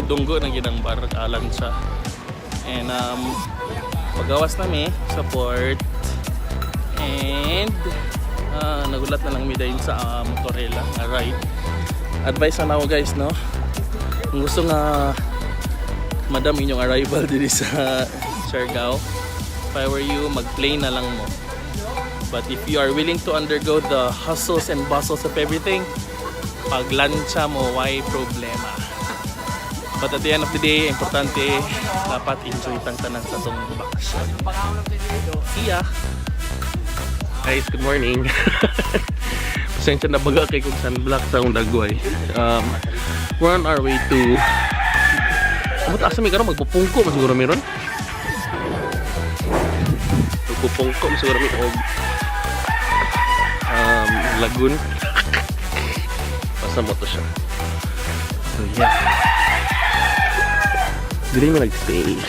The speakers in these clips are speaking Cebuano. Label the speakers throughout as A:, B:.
A: Dunggo na gyud ang alan siya. And pagawas nami sa port and nagulat na lang mi dayon sa motorela nga ride. Advice na ako, guys, no? Kung gusto nga madam inyong arrival diri sa Siargao, if I were you, mag-plane na lang mo. But if you are willing to undergo the hustles and bustles of everything, pag lansya mo, why problema? But at the end of the day, importante, dapat enjoy tang tanan sa tong bakasyon. See ya! Guys, good morning. Pasensya na baga kay kung sunblock sa akong dagway. We're on our way to... Amot asa mi karon? Magpupungko man siguro meron. Magpupungko man siguro mi og lagoon. Basta mo to siya. So yeah. Dili mi nag-stay.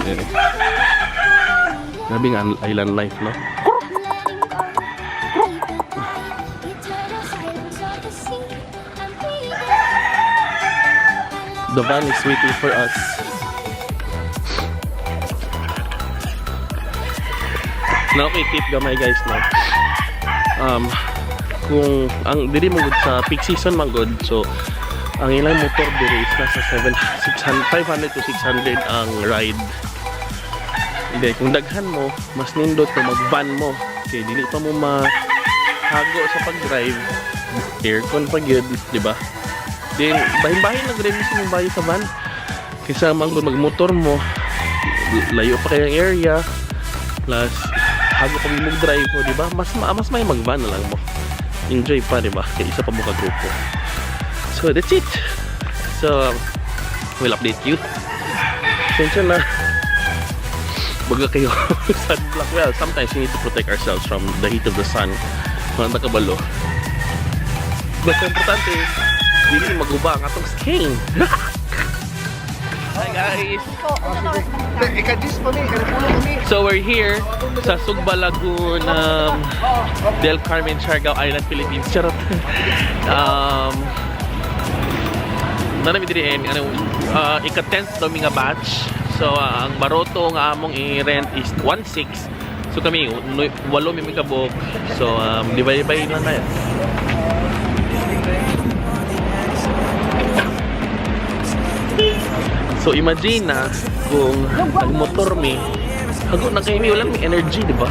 A: Yeah. Grabe nga ang island life, no? The van is waiting for us. Na okay, tip gamay, guys, no. Kung ang diri mo gud sa peak season man gud, so ang ilang motor diri is nasa 7 600 500 to 600 ang ride. Hindi, kung daghan mo, mas nindot kung mag-van mo. Okay, dili pa mo mahago sa pag-drive. Aircon pa gyud, di ba? Then, bahin-bahin lang rin mismo yung bayo sa van. Kaysa man kung magmotor mo, layo pa kayang area. Plus, hago pa mo drive mo, di ba? Mas may mag-van na lang mo. Enjoy pa, di ba? Kaya isa pa mo ka grupo. So, that's it. So, we'll update you. Pasensya na. Baga kayo sunblock. Well, sometimes we need to protect ourselves from the heat of the sun. Mga nakabalo. Basta importante, dili maguba ang atong skin. Hi, guys!
B: Ikadis pa mi, kanapulo kami.
A: So we're here sa Sugba Lagoon, Del Carmen, Siargao Island, Philippines. Charot. Nanami diri eh, ano, ika-10th daw mi nga batch. So ang baroto nga among i-rent is 1.6. So kami, walo mi kabuk. So divide by lang tayo. So imagine na kung nagmotor mi, hago na kayo mi, wala mi energy, di ba?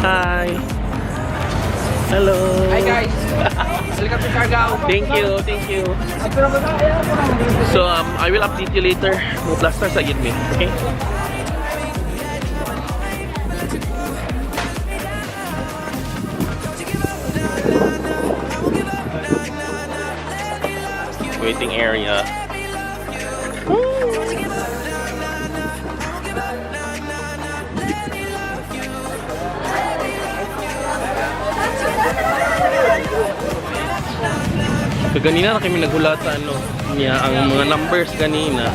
A: Hi! Hello!
C: Hi, guys! Welcome to Siargao!
A: Thank you, thank you. So I will update you later. Mo plaster sa gid mi, okay? Waiting area. Kaganina na kami naghulata, ano niya ang mga numbers kanina.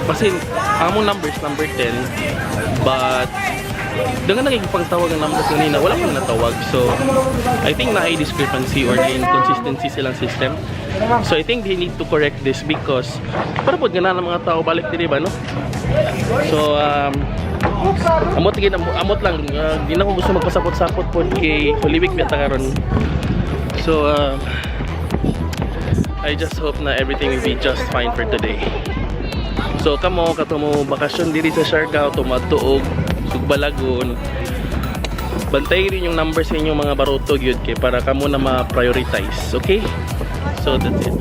A: Kasi among numbers number 10, but dangan nagigipangtawag ang numbers kanina, wala pang natawag. So I think na discrepancy or inconsistency silang system. So I think they need to correct this because para pod nga na ng mga tao balik diri ba, no? So amot gid, amot lang, di na ko gusto magpasapot-sapot pod kay Holy Week bita karon. So I just hope na everything will be just fine for today. So kamo kato mo bakasyon diri sa Siargao, tumadtuog Sugba Lagoon. Bantay rin yung number sa inyong mga baroto gyud kay para kamo na ma-prioritize, okay? So that's it.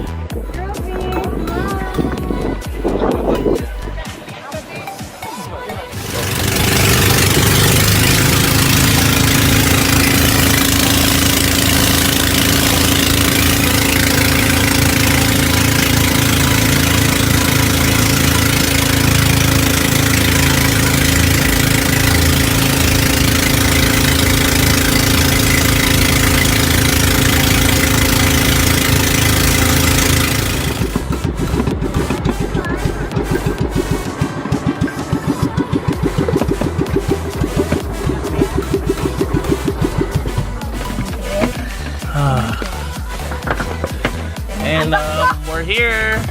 A: And we're here.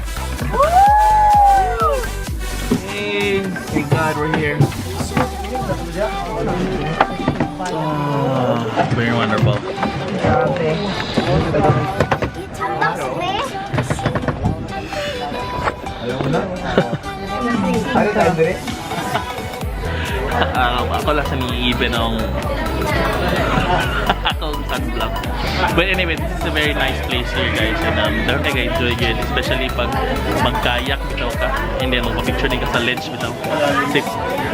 A: Hey, thank God we're here. Ah, very wonderful.
C: Grabe.
D: Chandak.
B: Ano tayo dire?
A: Ako lang sa niibe ng akong sunblock. But anyway, this is a very nice place here, guys. And dapat kayo enjoy it, especially pag magkayak bitaw ka and then magpa-picture din ka sa ledge bitaw. Kasi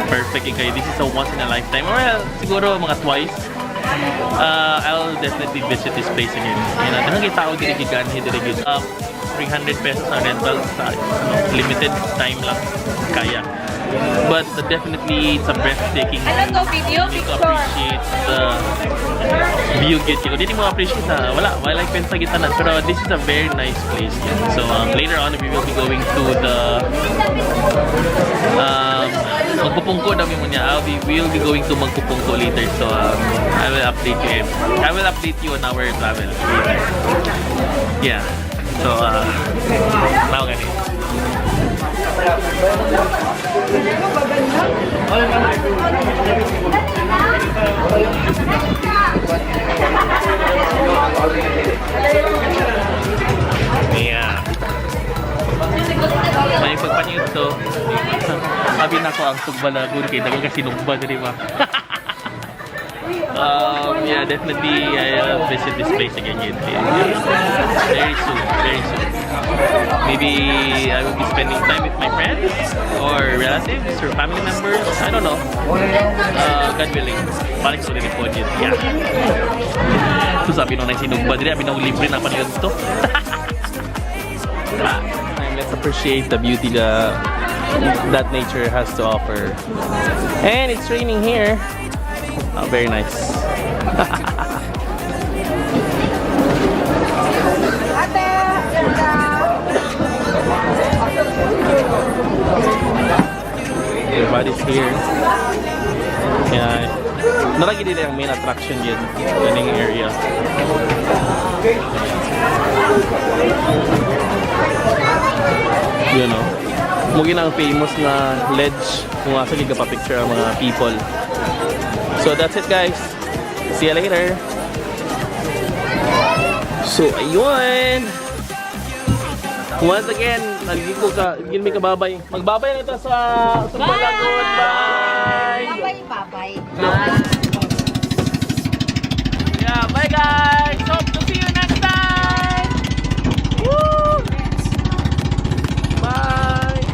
A: perfect yun kayo. This is a once in a lifetime. Well, siguro mga twice. I'll definitely visit this place again. And daghan tao diri giganhi diri gyud. 300 pesos ang rental sa ano, limited time lang kaya. But definitely it's a breathtaking
C: Ano to? Video?
A: you to
C: Picture?
A: appreciate the view gid kay dili mo appreciate na wala wala like sa gitanan, pero this is a very nice place gid. So later on we will be going to the Magpupungko dami mo niya. I'll be We'll be going to Magpupungko later, so I will update you on our travel later. Yeah, so now gani. Yeah. May pagpaniod to. Sabi na ko ang Sugba Lagoon kay daghan kasi sinugba diri ba. Yeah, definitely I'll visit this place again yun. Very soon, very soon. Maybe I will be spending time with my friends or relatives or family members. I don't know. God willing. Balik sa ulit po yun. Yeah. So sabi nung sinugba diri, abi nung libre na paniod to. Time, let's appreciate the beauty that nature has to offer. And it's raining here. Oh, very nice.
C: Ate! Ganda!
A: Everybody's here. Yeah. Nalagi nila yung main attraction yun. Ganing area. Yun o. Mugin ang famous na ledge kung asa gid ka pa-picture ang mga people. So that's it, guys. See you later. So ayun. Once again, nagiging ko ka, gin may kababay. Magbabay na ito sa Sugba Lagoon. Bye!
D: Bye bye.
A: Yeah, bye guys! Hope to see you next time! Woo! Bye!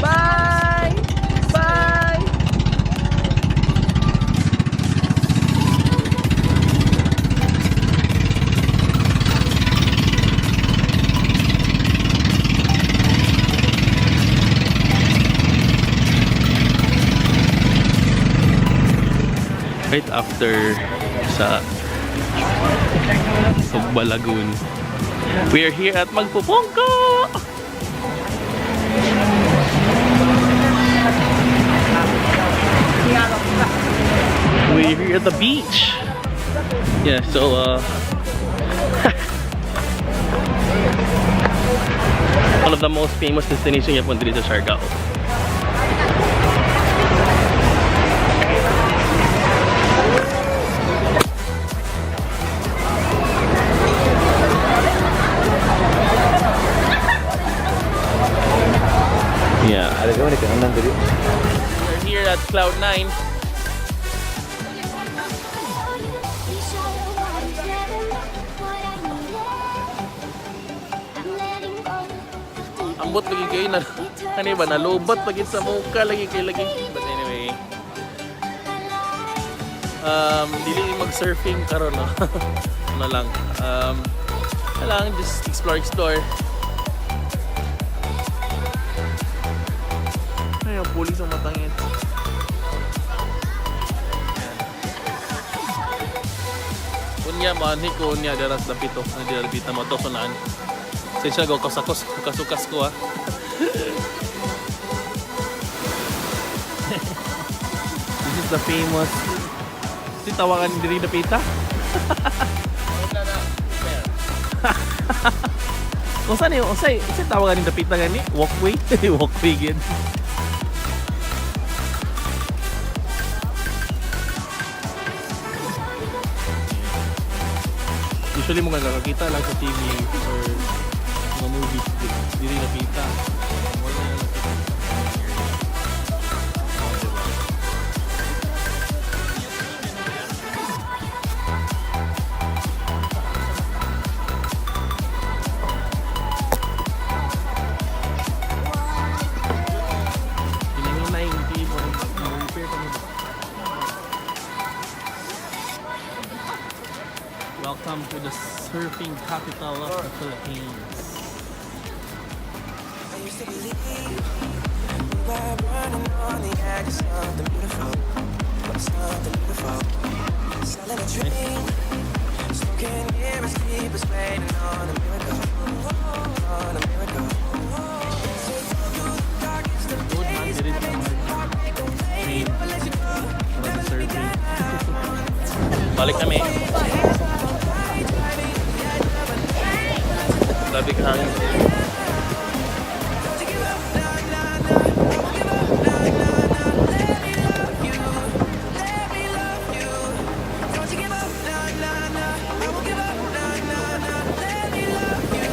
A: Bye! Bye! Right after sa Sugba Lagoon, we are here at Magpupungko! We're here at the beach! Yeah, so one of the most famous destination yapon diri sa Siargao. Yeah. We're here at Cloud 9. Ambot lagi kayo na ano ba nalubat lagi sa muka lagi kayo lagi. But anyway, dili mag-surfing karon, no. Ano lang, ano lang, just explore, explore. Ay, ang pulis ang matangin. Unya man ko unya daras dapito na dira dapita mo to sunaan. Sa siya go kasakos kasukas ko ah. This is the famous si tawagan diri dapita. Kung saan yun, unsay, unsay tawagan ni dapita gani? Walkway? Walkway gid. Usually mo nga nakakita lang sa TV or mga movies, dili nakita. Wala na nakita sa area. Oh, diba? Hinanginay, hindi mo repair pa mo ba? Welcome to the surfing capital of the Philippines.
D: I used to believe we were burning on the edge of something beautiful, something beautiful. Selling a dream, smoking mirrors keep us waiting on a miracle, on a miracle. So through the darkest of
A: Good man,
D: days,
A: diri sa main para sa surfing. Balik kami. Grabe ka hangin.
D: Don't you give up, nah, nah, nah. I won't give up, nah, nah, nah. Let me love you.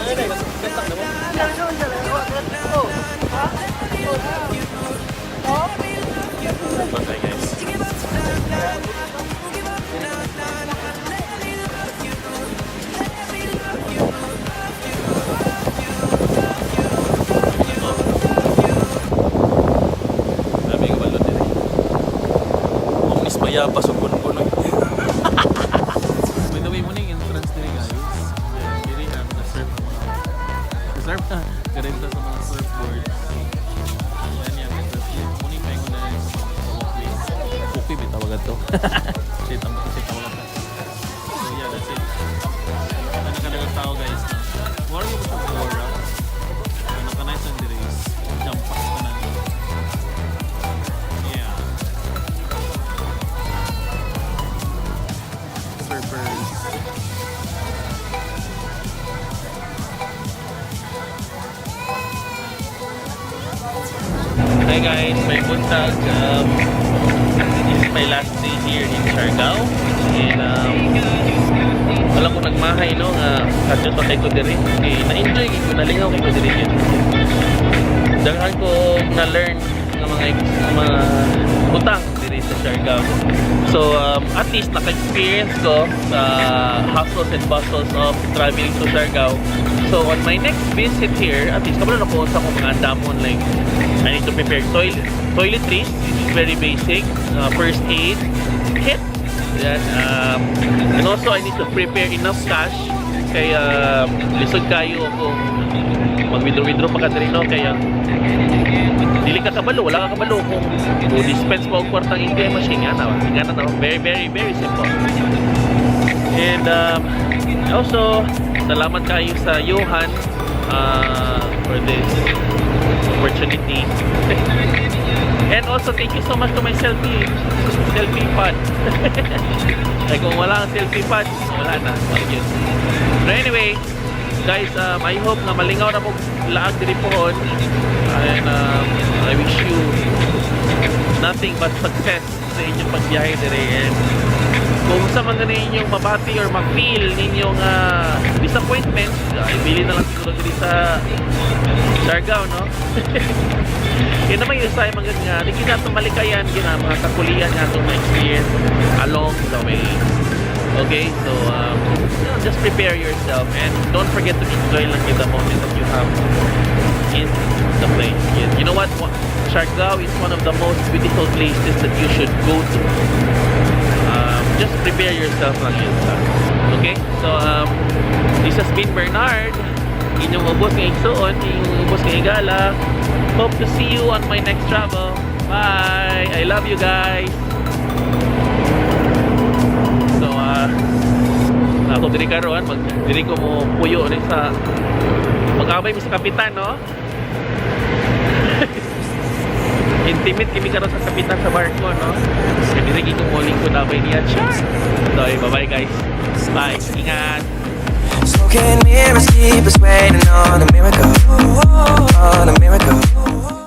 D: Let me love you.
A: Bye guys. Grabe ka balot din eh. Omnis mayabas o puno-puno. By the way, mao yung entrance diri, guys. Yeah, diri ang na-surf ang mga surf na garenta sa mga surfboards. Yan yan, entrance diri. Mao yung paingon na rin sa mga walkway. Walkway ba tawagan to? Shit, ang shit tawagan to. So yeah, that's it. Ano ka tao, guys, no? Wala mo sa Flora. Ano ka nice ang diri is jump pack ka na. Yeah. Surfers. Hi guys, may buntag. This is my last day here in Siargao. And wala ko nagmahay no nga kadto pa kay ko diri. Kay na-enjoy ko, nalingaw kay ko diri yun. Daghan ko na-learn ng mga butang diri sa Siargao. So at least naka-experience ko sa hustles and bustles of traveling to Siargao. So on my next visit here, at least kabalo na ko sa akong mga andamon, like I need to prepare toiletries, which is very basic, first aid kit. Yan, and also I need to prepare enough cash kay lisod kayo kung mag-withdraw-withdraw pa ka diri no, kaya dili ka kabalo, wala ka kabalo kung mo dispense pa og kwartang ATM machine nga na, nga na, very very very simple. And also, salamat kayo sa Johan for this opportunity. And also, thank you so much to my selfie pod. Like, kung wala ang selfie pod, wala na. Wala yun. But anyway, guys, I hope na malingaw na mo laag diri pohon. And I wish you nothing but success sa inyong pagbiyahe diri. And kung sa mga ninyong mabati or ma-feel ninyong disappointment, ibili na lang siguro diri sa Siargao, no? Yun naman yung usahay mga nga, di kita itong malikayan, gina, mga kakulian nga itong ma-experience along the way. Okay, so just prepare yourself and don't forget to enjoy lang the moment that you have in the place. You know what? Siargao is one of the most beautiful places that you should go to. Just prepare yourself lang yun sa. Okay? So, this has been Bernard, inyong ubos nga igsuon, inyong ubos nga higala. Hope to see you on my next travel. Bye! I love you guys! So, ako diri karon, mag diri ko mo puyo rin sa mag-away mi sa kapitan, no? Intimate kami karon sa kapitan sa barko, no? Kaya diri ko mo lingkod abay niya. Char! So, bye-bye guys. Bye. Ingat.
D: Smoking mirrors keep us waiting on a miracle, on a miracle.